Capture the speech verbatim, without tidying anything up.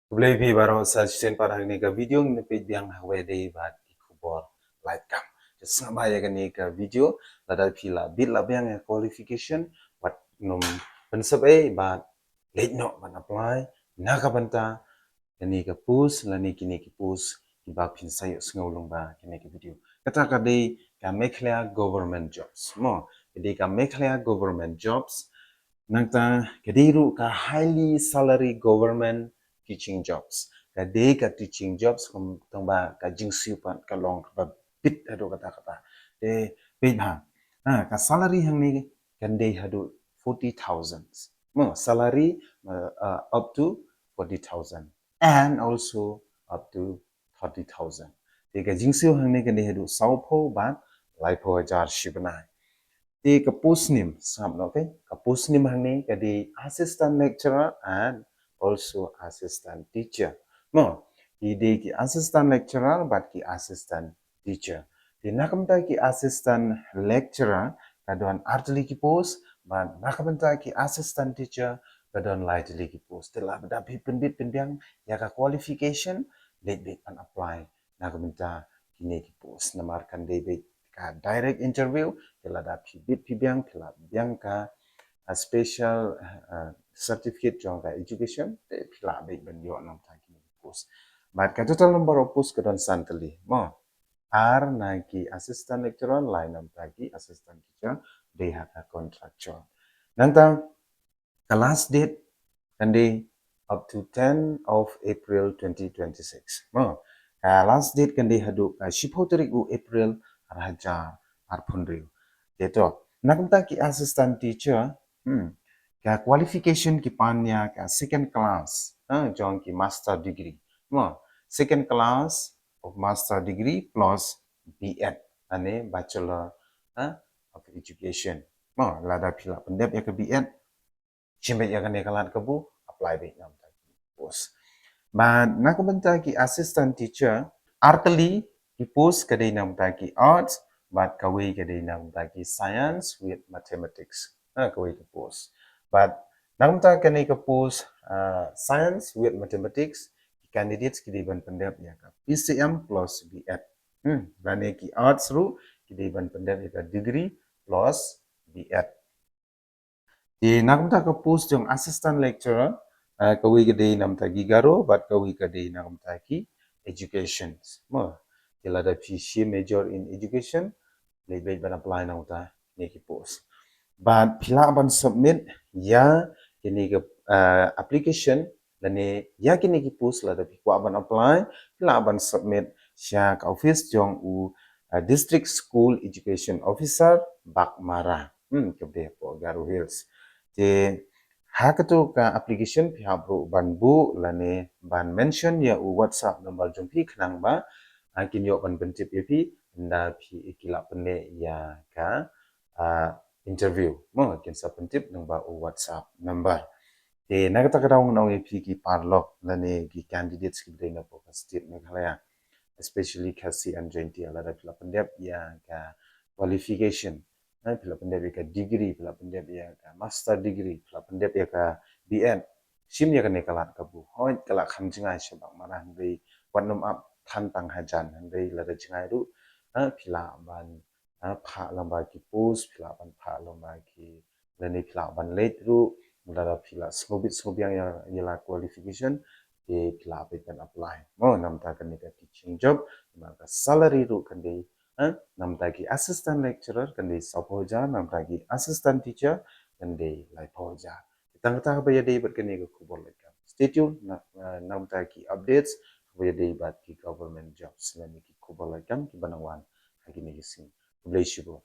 Khublei phi baroh sa shisien pat ha kane ka video ngin peit biang ha kaba ïadei bad ki khubor lait kam. Te sngap bha ïa kane ka video, lada phi la bit la biang ïa qualification, wat nym pynsep ei bad leit noh ban apply na ka bynta kane ka post lane kine ki post kiba phin sa ïohsngew lyngba kane ka video. Kata ka dei ka Meghalaya Government Jobs. Mo, ka dei ka Meghalaya Government Jobs. Nangta ka dei ruh ka highly salary government teaching jobs. Ka dei ka teaching jobs kum tang ba ka jingsiew pat ka long kaba bit haduh katta katta. Te peit bha. Ha, ka salary hangne kan dei haduh forty thousand. Mo, salary uh, uh, up to forty thousand and also up to thirty thousand. Te ka jingsiew hangne kan dei haduh sawphew bad laiphew hajar shi bnai. Te ka post nim, sngap noh, okay? Ka post nim hangne ka dei assistant lecturer and also assistant teacher. Mo, ki dei ki assistant lecturer bad ki assistant teacher. Te na ka bynta ki assistant lecturer ka don artylli ki post, bad na ka bynta ki assistant teacher ka don laitylli ki post. Te lada phi pynbit pynbiang ïa ka qualification, leit beit ban apply na ka bynta kine ki post. Namar kan dei beit ka direct interview, te lada phi bit phi biang, phi lah biang ka, uh, special uh, certificate jong ka education, te phi lah beit ban ïoh na ka bynta kine ki post. Bad ka total number of post ka don san tylli. Mo, ar na ki assistant lecturer, lai na ka bynta ki assistant teacher, dei ha ka contractual. Nangta ka last date kan dei up to ten of April twenty twenty-six. Mo, ka last date kan dei haduh ka shiphew tarik u April ar hajar arphew hynriew. Te to, na ka bynta ki assistant teacher, hmm, ka qualification ki pan ïa ka second class, ha, jong ki master degree. Mo, second class of master degree plus B Ed, lane Bachelor, ha, of Education. Mo, lada phi lah pyndep ïa ka B Ed, shim beit ïa kane ka lad kabu, apply beit na ka bynta ki post. Bad na ka bynta ki assistant teacher, artylli ki post, ka dei na ka bynta ki arts, bad kawei ka dei na ka bynta ki science with mathematics. Ha, kawei ka post. Bad na ka bynta kane ka post, uh, science with mathematics, ki candidates ki dei ban pyndep ïa ka P C M plus B Ed. Hmm, lane ki arts ruh ki dei ban pyndep ïa ka degree plus B Ed. Te na ka bynta ka post jong assistant lecturer, uh, kawei ka dei na ka bynta ki Garo bad kawei ka dei na ka bynta ki education. Mo, te lada phi shim major in education, leit beit ban apply na ka bynta kine ki post. Bad phi lah ban submit ïa kine ki, uh, application lane ïa kine ki post lada phi kwah ban apply, phi lah ban submit sha ka office jong u, uh, District School Education Officer Baghmara. Hmm, kaba dei hapoh Garo Hills. Te ha kato ka application phi hap ruh ban buh lane ban mention ïa u WhatsApp number jong phi khnang ba, uh, kin ïoh ban pyntip ïa phi ynda phi, ki lah pynneh ïa ka, uh, interview. Mo, kin sa pyntip lyngba u WhatsApp number. Te na kata ka daw ngan ong ïa phi ki paralok lane ki candidates kiba dei napoh ka state Meghalaya, especially Khasi and Jaintia, lada phi lah pyndep ïa ka qualification, eh, phi lah pyndep ïa ka degree, phi lah pyndep ïa ka master degree, phi lah pyndep ïa ka B Ed, shim ïa kane ka lad kabu. Hooid ka lah kham jngai sha Baghmara hynrei wat nym ap than tang hajan, hynrei lada jngai ruh, eh, phi lah ban, eh, phah lyngba ki post, phi lah ban phah lyngba ki, lane phi lah ban leit ruh, lada phi lah sngewbit sngewbiang ïa, ïa la qualification, te phi lah beit ban apply. Mo, na ka bynta kane ka teaching job, namar ka salary ruh kan dei, eh, na ka bynta ki assistant lecturer kan dei sawphew hajar, na ka bynta ki assistant teacher kan dei laiphew hajar. Tang kata kaba ïadei bad kane ka khubor lait kam. Stay tuned na, na, na ka bynta ki updates kaba ïadei bad ki government jobs lane ki khubor lait kam kiba nang wan ha kine ki sngi. Khublei shibun.